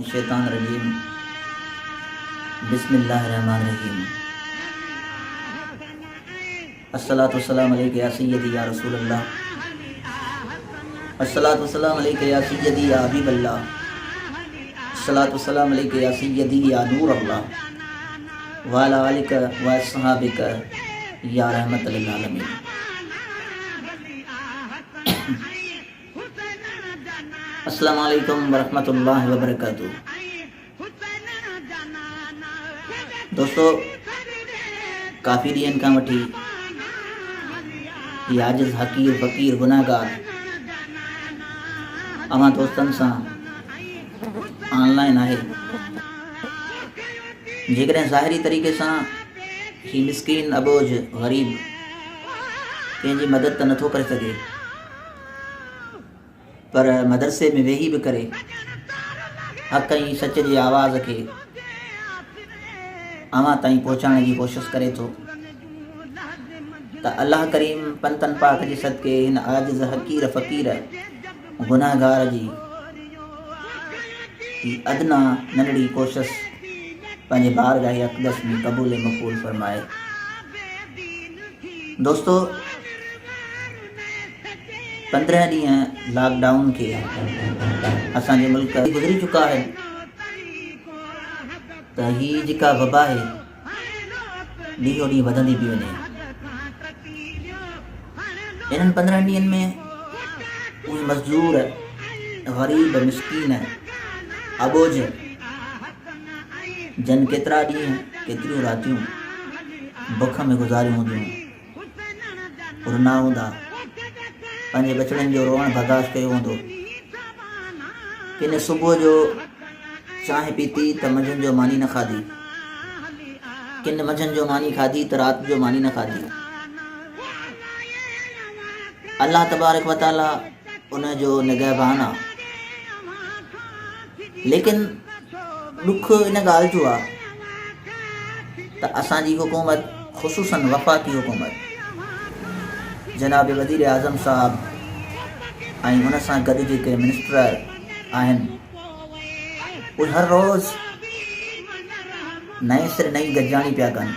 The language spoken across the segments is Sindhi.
الشيطان الرجيم بسم الله الرحمن الرحيم الصلاة والسلام عليك يا سيدي يا رسول الله الصلاة والسلام عليك يا سيدي يا حبيب الله الصلاة والسلام عليك يا سيدي يا نور الله وعلى آلك واصحابك يا رحمت للعالمين. السلام عليڪم ورحمة الله وبرڪاته دوستو ڪافي ڏينهن کان وٺي هي عاجز حقير فقير گناهگار اوهان دوستن سان آن لائن آهي. جيڪڏهن ظاهري طريقي سان هي مسڪين اٻوجهه غريب ڪنهن جي مدد ته نٿو ڪري سگهي پر مدرسي ۾ ويهي به ڪري حق ۽ سچ جي آواز کي اوهان تائين پهچائڻ جي ڪوشش ڪري ٿو ته الله ڪريم پنتن پاڪ جي صدقي هن عاجز حقير فقير گنهگار جي هي ادنيٰ ننڍڙي ڪوشش پنهنجي بارگاهه اقدس ۾ قبول ۽ مقبول فرمائي. دوستو 15 ڏينهن لاڪ ڊائون کي اسان جي ملڪ گذري چڪا آهن ته هي جيڪا وبا آهي ڏينهون ڏينهن وڌندي پئي وڃي. انهن 15 ڏينهن ۾ اهي مزدور، غريب، مسڪين، اٻوجهه جن ڪيترا ڏينهن ڪيتريون راتيون بک ۾ گذاريون هونديون، رنا هوندا، پنهنجي ٻچڙن جو روئڻ برداشت ڪيو هوندو. ڪن صبح جو چانهه پيتي ته منجهند جو ماني نه کاڌي. ڪن منجهند جو ماني کاڌي ته رات جو ماني نه کاڌي. الله تبارڪ و تعالي ان جو نگهبان آ. ليڪن ڏک ان ڳالهه جو آ ته اسان جي حڪومت خصوصا وفاقي حڪومت جناب وزير اعظم صاحب ۽ ان سان گڏ جيڪي منسٽر آهن اهي هر روز نئين سر نئين گڏجاڻي پيا ڪن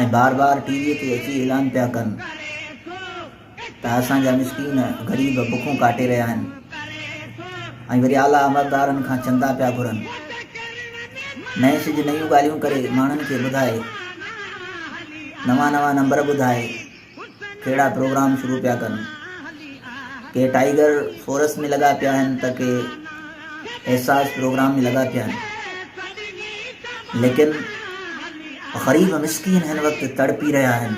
۽ بار بار ٽي وي تي اچي اعلان پيا ڪن ته اسان جا مسڪين غريب بکون ڪاٽي رهيا آهن ۽ وري اعليٰ عملدارن کان چندا پيا گهرن. نئين سج نيون ڳالهيون ڪري ماڻهن کي ٻڌائي، نوان نوان نمبر ٻڌائي ڪهڙا پروگرام شروع پيا ڪن. ڪي ٽائيگر فورس ۾ لڳا پيا آهن ته ڪي احساس پروگرام ۾ لڳا پيا آهن. ليڪن غريب مسڪين هن وقت تڙپي رهيا آهن،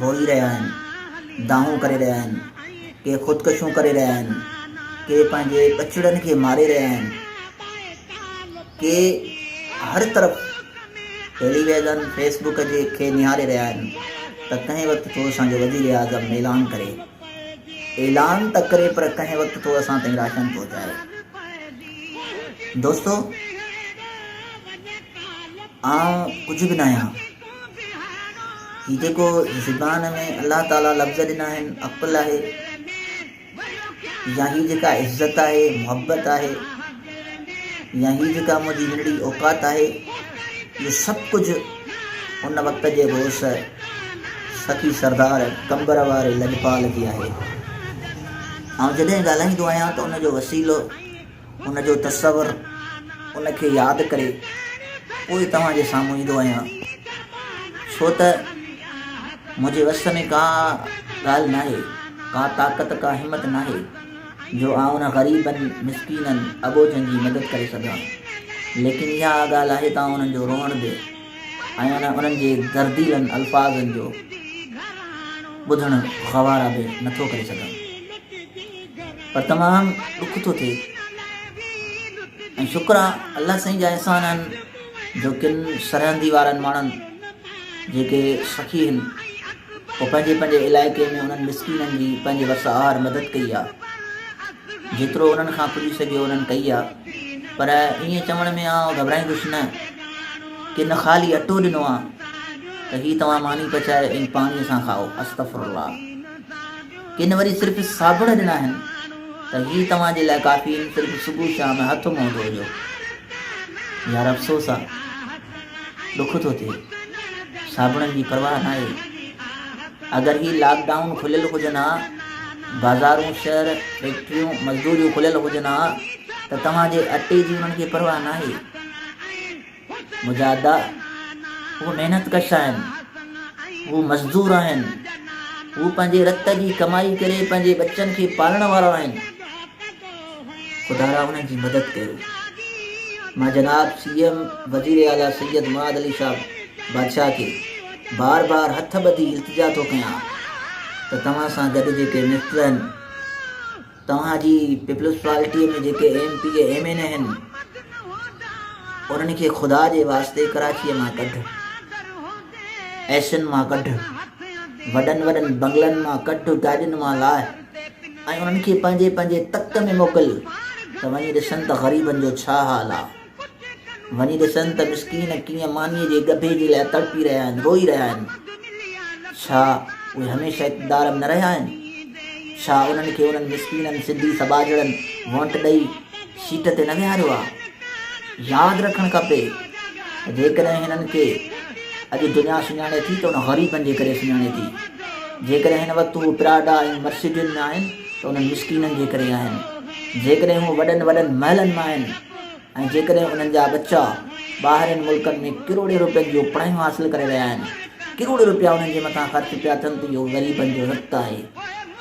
روئي رهيا آهن، دانهون ڪري رهيا آهن، ڪي خودڪشيون ڪري رهيا آهن، ڪي پنهنجي ٻچڙن کي ماري رهيا آهن، ڪي هر طرف ٽيلي ويزن، فيس بڪ جي کي نهاري رهيا آهن ته ڪنهن وقت ٿو اسان جو وزير اعظم اعلان ڪري. اعلان ته ڪري پر ڪنهن وقت ٿو اسان تائين راشن پهچائي. دوستو! آئون ڪجهه به ناهيان. هي جيڪو زبان ۾ الله تعاليٰ لفظ ڏنا آهن، عقل آهي يا هي جيڪا عزت آهي، محبت آهي يا هي جيڪا منهنجي ننڍڙي اوقات آهي، اهو سڀ ڪجهه ان وقت جي غوث سخي سردار قمبر واري لڄپال جي آهي. آئون جڏهن ڳالهائيندو آهيان ته ان جو وسيلو ان جو تصور ان کي ياد ڪري پوء توهان جي سامهون ايندو آهيان ڇو ته منهنجي وس ۾ ڪا ڳالهه ناهي ڪا طاقت ڪا همت ناهي جو آئون ان غريبن مسڪينن اٻوجهن جي مدد ڪري سگهان ليڪن اها ڳالهه آهي ته آئون انهن جو روئڻ به ۽ انهن جي درديلن الفاظن جو ٻڌڻ گوارا به نٿو ڪري سگهان. پر تمام ڏک ٿو ٿئي ۽ شڪر آ الله سائين جا احسان آهن جو ڪن سرهندي وارن ماڻهن جيڪي سخي آهن او پنهنجي پنهنجي علائقي ۾ انهن مسڪينن جي پنهنجي وس آهر مدد ڪئي آ جيترو انهن کان پڄي سگهيو انهن ڪئي آ پر ائين چوڻ ۾ آئون گهٻرائيندس نه ڪن خالي اٽو ڏنو آ ته هي توهان ماني پچائي ۽ پاڻي سان کائو استغفر الله ڪن وري صرف صابڻ ڏنا آهن ته هي توهان جي لاء ڪافي آهن صرف صبح شام هٿ منهن ڌوئجو. يار افسوس آ ڏک ٿو ٿئي صابڻن جي پرواهه ناهي اگر هي لاڪ ڊائون کليل هجن ها بازارون شهر فيڪٽريون مزدوريون کليل هجن ها ته توهان جي اٽي جي انهن کي پرواهه ناهي. منهنجا ادا، هو محنت ڪش آهن، هو مزدور آهن، هو پنهنجي رت جي ڪمائي ڪري پنهنجي ٻچن کي پالڻ وارا آهن. خدارا انهن جي مدد ڪيو. مان جناب سي ايم وزير اعليٰ سيد مراد علي شاهه بادشاهه کي بار بار هٿ ٻڌي التجا ٿو ڪيان ته توهان سان گڏ جيڪي منسٽر آهن، توهان جي پيپلز پارٽيء ۾ جيڪي M P A M N A آهن انهن کي خدا جي واسطي ڪراچيء مان ڪڍ، ايسن مان ڪڍ، وڏن وڏن بنگلن مان ڪڍ، گاڏين مان لاهه ۽ انهن کي پنهنجي پنهنجي تڪ ۾ موڪل ته وڃي ڏسن ته غريبن جو ڇا حال آ. وڃي ڏسن ته مسڪين ڪيئن مانيء جي ڳڀي جي لاء تڙپي رهيا آهن، روئي رهيا آهن. ڇا اهي هميشه اقتدار ۾ نه رهيا آهن؟ ڇا انهن کي انهن مسڪينن سنڌي سٻاجهڙن وونٽ ڏئي سيٽ تي نه ويهاريو آهي؟ ياد رکڻ کپي ته جيڪڏهن هنن کي اڄ دنيا سڃاڻي ٿي ته ان غريبن جي ڪري سڃاڻي ٿي. جيڪڏهن هن وقت هو پراڊا ۽ مرسيڊين ۾ آهن ته انهن مسڪينن جي ڪري آهن. جيڪڏهن هو وڏن وڏن محلن ۾ آهن ۽ جيڪڏهن انهن جا ٻچا ٻاهرين ملڪن ۾ ڪروڙين روپين جون پڙهايون حاصل ڪري رهيا آهن، ڪروڙين روپيا انهن جي مٿان خرچ پيا ٿين ته اهو غريبن جو رت آهي،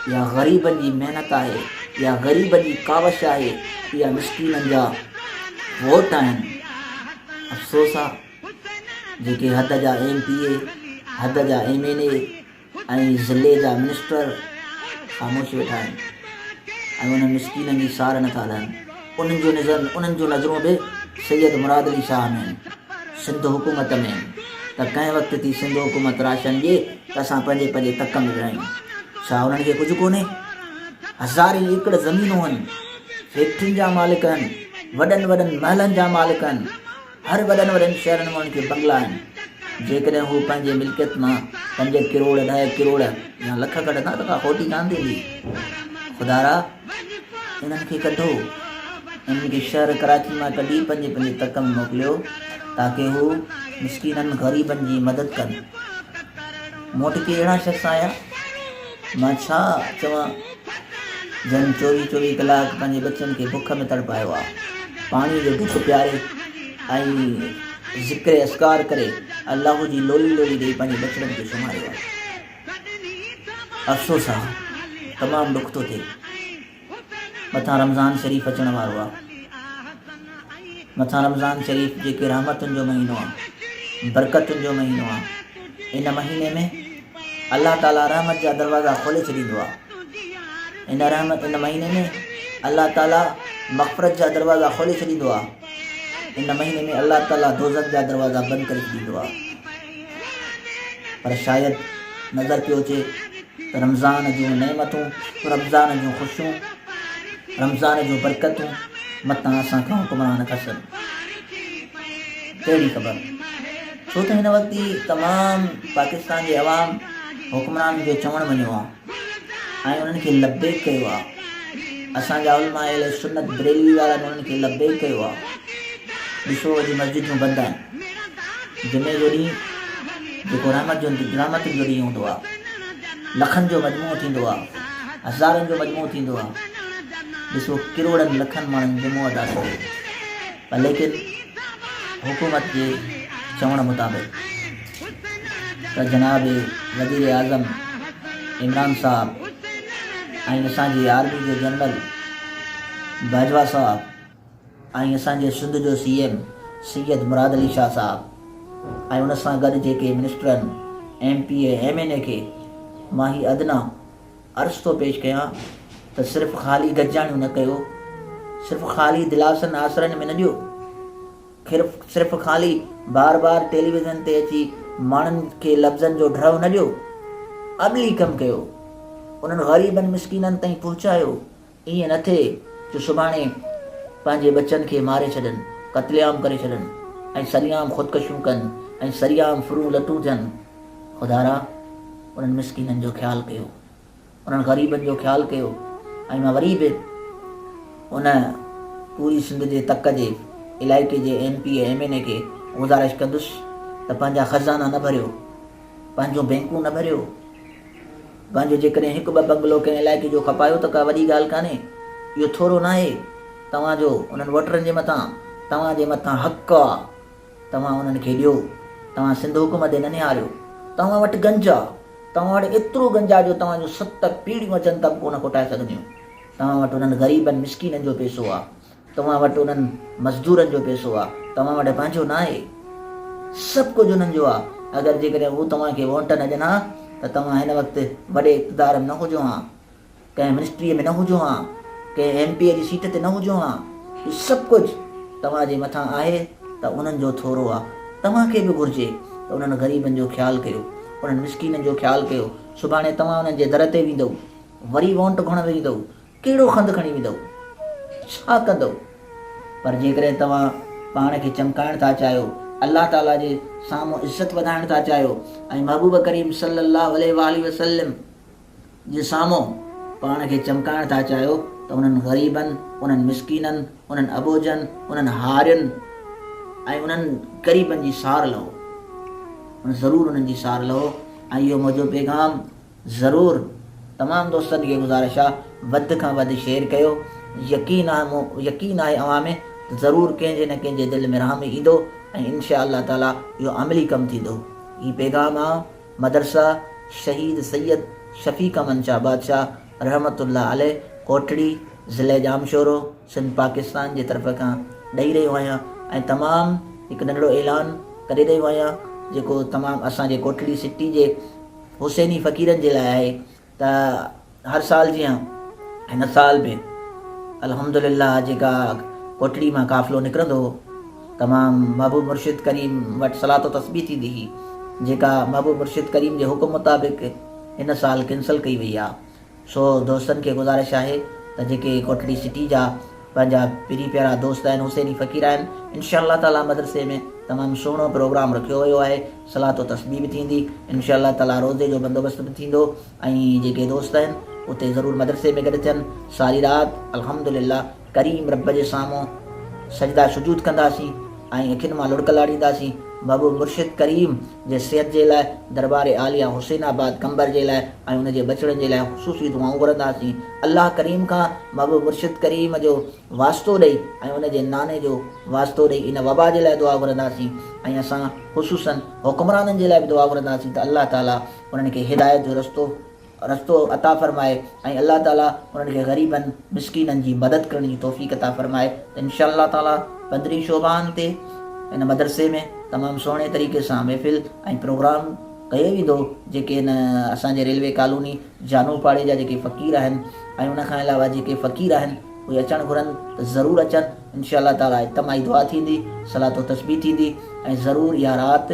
اها غريبن جي محنت آهي، اها غريبن جي ڪاوش آهي، اها مسڪينن جا ووٽ آهن. افسوس آ جيڪي حد جا ايم پي اي، حد جا ايم اين اي، ۽ ضلعي جا منسٽر خاموش ويٺا آهن ۽ انهن مسڪينن جي سار نٿا لهن. انهن جو نظر انهن جون نظرون به سيد مراد علي شاهه ۾ آهن، سنڌ حڪومت ۾ آهن ته ڪنهن وقت ٿي سنڌ حڪومت راشن ڏئي ته اسان پنهنجي پنهنجي تڪ ۾ ورهايون. ڇا انهن کي ڪجهه ڪونهي؟ هزارين ايڪڙ زمينون آهن، فيڪٽرين جا مالڪ آهن، وڏن وڏن محلن جا مالڪ آهن. هر وڏن وڏن شهرن ۾ انهن کي بنگلا آهن. جيڪڏهن هو پنهنجي ملڪيت مان پنج ڪروڙ، ڏهه ڪروڙ يا لک ڪڍندا ته ڪا کوٽي ڪانه ٿيندي. خدارا انهن کي ڪڍو. انهن کي شهر ڪراچي مان ڪڍي پنهنجي پنهنجي تڪ ۾ موڪليو تاڪه هو مسڪينن غريبن جي مدد ڪن. مون وٽ ڪي اهڙا شخص آيا مان ڇا چوان جن چوويهه چوويهه ڪلاڪ پنهنجي ٻچن کي بک ۾ تڙپايو آ. پاڻيء جو ڍڪ پياري ۽ ذڪر اذڪار ڪري الله جي لولي لولي ڏئي پنهنجي ٻچڙن کي سمهاريو آ. افسوس آ، تمام ڏک ٿو ٿئي. مٿان رمضان شريف اچڻ وارو آ. مٿان رمضان شريف جيڪي رحمتن جو مهينو آ، برڪتن جو مهينو آ. ان مهيني ۾ الله تعالي رحمت جا دروازا کولي ڇڏيندو آ. ان رحمت ان مهيني ۾ الله تعالي مغفرت جا دروازا کولي ڇڏيندو آ. ان مهيني ۾ الله تعالي دوزخ جا دروازا بند ڪري ڇڏيندو آ. پر شايد نظر پيو اچي ته رمضان جون نعمتون، رمضان جون خوشيون، رمضان جون برڪتون متان اسان کان حڪمران کسن. ڪهڙي خبر؟ ڇو ته هن وقت ئي تمام پاڪستان جي عوام حڪمرانن جو چوڻ مڃيو آ ۽ انهن کي لبيڪ ڪيو آ. اسان جا علماء اهل سنت بريلوي وارن انهن کي لبيڪ ڪيو آ. ڏسو اڄ مسجدون بند آهن. جمعي جو ڏينهن جيڪو رحمت جو رحمتن جو ڏينهن هوندو آ. لکن جو مجموعو ٿيندو آ. هزارن جو مجموعو ٿيندو آ. ڏسو ڪروڙن لکن ماڻهن جمعو ادا ڪيو پر ليڪن حڪومت جي چوڻ مطابق ته جناب وزير اعظم عمران صاحب ۽ اسان جي آرمي جو جنرل باجوا صاحب ۽ اسان جي سنڌ جو سي ايم سيد مراد علي شاهه صاحب ۽ ان سان گڏ جيڪي منسٽرن M P A M N A کي مان هي ادنيٰ عرض ٿو پيش ڪيان ته صرف خالي گڏجاڻيون نه ڪيو، صرف خالي دلاسن آسرن ۾ نه ڏيو، صرف خالي بار بار ٽيليويزن تي اچي ماڻهن کي لفظن جو ڍرو نه ڏيو، عملي ڪم ڪيو، انهن غريبن مسڪينن تائين پهچايو، ائين نه ٿئي جو سڀاڻي پنهنجي ٻچن کي ماري ڇڏن، قتل عام ڪري ڇڏن ۽ سرعام خودڪشيون ڪن ۽ سرعام ڦرون لٽون ٿين. خدارا انهن مسڪينن جو خيال ڪيو، انهن غريبن جو خيال ڪيو ۽ مان وري به ان پوري سنڌ جي تڪ جي علائقي جي M P A M N A کي گذارش ڪندس ته پنهنجا خزانا نه ڀريو، پنهنجون بينڪون نه ڀريو، پنهنجو جيڪڏهن هڪ ٻه بنگلو ڪنهن علائقي جو کپايو ته ڪا وڏي ڳالهه ڪانهي، اهو ٿورو ناهي، توهان جو انهن ووٽرن جي مٿان توهان جي مٿان حق آ، توهان انهن کي ڏيو، توهان سنڌ حڪومت ڏي نه نهاريو، توهان وٽ گنج آ، توهان وٽ ايترو گنج آ جو توهان جون ست پيڙهيون اچن ته به ڪونه کوٽائي سگهنديون. توهان وٽ انهن غريبن مسڪينن جو پيسو آ، توهان وٽ انهن مزدورن جو پيسو آ، توهان وٽ پنهنجو ناهي. سڀ ڪجهه انهن جو آ. اگر جيڪڏهن هو توهان کي وونٽ نه ڏين ها ته توهان هن وقت وڏي اقتدار ۾ نه هجو ها، ڪنهن منسٽريء ۾ نه هجو ها، ڪنهن ايم پي اي جي سيٽ تي نه هجو ها. هي سڀ ڪجهه توهان جي مٿان آهي ته انهن جو ٿورو آ. توهان کي به گهرجي ته انهن غريبن جو خيال ڪيو، انهن مسڪينن جو خيال ڪيو. سڀاڻي توهان انهن جي در تي ويندؤ. وري وونٽ گهڻ ويندؤ؟ ڪهڙو کنڌ کڻي ويندؤ؟ ڇا ڪندؤ؟ پر جيڪڏهن توهان پاڻ کي چمڪائڻ ٿا چاهيو، الله تعاليٰ جي سامهون عزت وڌائڻ ٿا چاهيو ۽ محبوب ڪريم صلّي الله عليه واٰله وسلّم جي سامهون پاڻ کي چمڪائڻ ٿا چاهيو ته انهن غريبن، انهن مسڪينن، انهن اٻوجهن، انهن هارين ۽ انهن غريبن جي سار لهو. ضرور انهن جي سار لهو ۽ اهو منهنجو پيغام ضرور تمام دوستن کي گذارش آ وڌ کان وڌ شيئر ڪيو يقين آ يقين آهي اوهان ۾ ته ضرور ڪنهن جي نه ڪنهن جي دل ۾ رحم ايندو ۽ انشاء الله تعالي اهو عملي ڪم ٿيندو هي پيغام آ مدرسه شهيد سيد شفيق احمد شاهه بادشاهه رحمة الله عليه ڪوٽڙي ضلعي ڄامشورو سنڌ پاڪستان جي طرف کان ڏئي رهيو آهيان ۽ تمام هڪ ننڍڙو اعلان ڪري رهيو آهيان جيڪو تمام اسان جي ڪوٽڙي سٽي جي حسيني فقيرن جي لاء آهي ته هر سال جيان هن سال به الحمد لله جيڪا ڪوٽڙي مان قافلو نڪرندو هو تمام محبوب مرشد ڪريم وٽ صلات و تسبيح ٿيندي هئي جيڪا محبوب مرشد ڪريم جي حڪم مطابق هن سال ڪينسل ڪئي وئي آهي سو دوستن کي گذارش آهي ته جيڪي ڪوٽڙي سٽي جا پنهنجا پرين پيارا دوست آهن حسيني فقير آهن انشاء الله تعالي مدرسي ۾ تمام سهڻو پروگرام رکيو ويو آهي صلات و تسبيح به ٿيندي انشاء الله تعالي روزي جو بندوبست به ٿيندو ۽ جيڪي دوست آهن اتي ضرور مدرسي ۾ گڏ ٿين ساري رات الحمدلله ڪريم رب جي سامهون سجدا سجود ڪنداسين ۽ اکين مان لڙڪ لاڙينداسين محبوب مرشد ڪريم جي صحت جي لاء دربار عاليه حسين آباد قمبر جي لاء ۽ ان جي ٻچڙن جي لاء خصوصي دعائون گهرنداسين الله ڪريم کان محبوب مرشد ڪريم جو واسطو ڏئي ۽ ان جي ناني جو واسطو ڏئي ان وبا جي لاء دعا گهرنداسين ۽ اسان خصوصا حڪمرانن جي لاء به دعا گهرنداسين ته الله تعالي انهن کي هدايت جو رستو رستو عطا فرمائي ۽ الله تعالي انهن کي غريبن مسڪينن جي مدد ڪرڻ جي توفيق عطا فرمائي ته انشاء الله تعالي پندرهين شعبان تي ان مدرسي ۾ تمام سهڻي طريقي سان محفل ۽ پروگرام ڪيو ويندو جيڪي ان اسان جي ريلوي ڪالوني جانو پاڙي جا جيڪي فقير آهن ۽ ان کان علاوه جيڪي فقير آهن اهي اچڻ گهرن ته ضرور اچن انشاء الله تعالي اجتماعي دعا ٿيندي صلات و تسبيح ٿيندي ۽ ضرور اها رات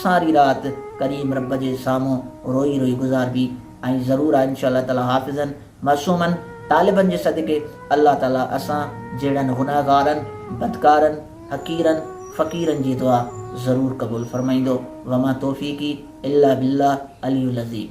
ساري رات ڪريم رب جي سامهون روئي روئي گذاربي ۽ ضرور آ انشاء الله تعالي حافظن معصومن طالبن جي صدقي الله تعالي اسان جهڙن گنهگارن بدڪارن حقيرن فقيرن جي دعا ضرور قبول فرمائيندو وما توفيقي الا بالله علي العظيم.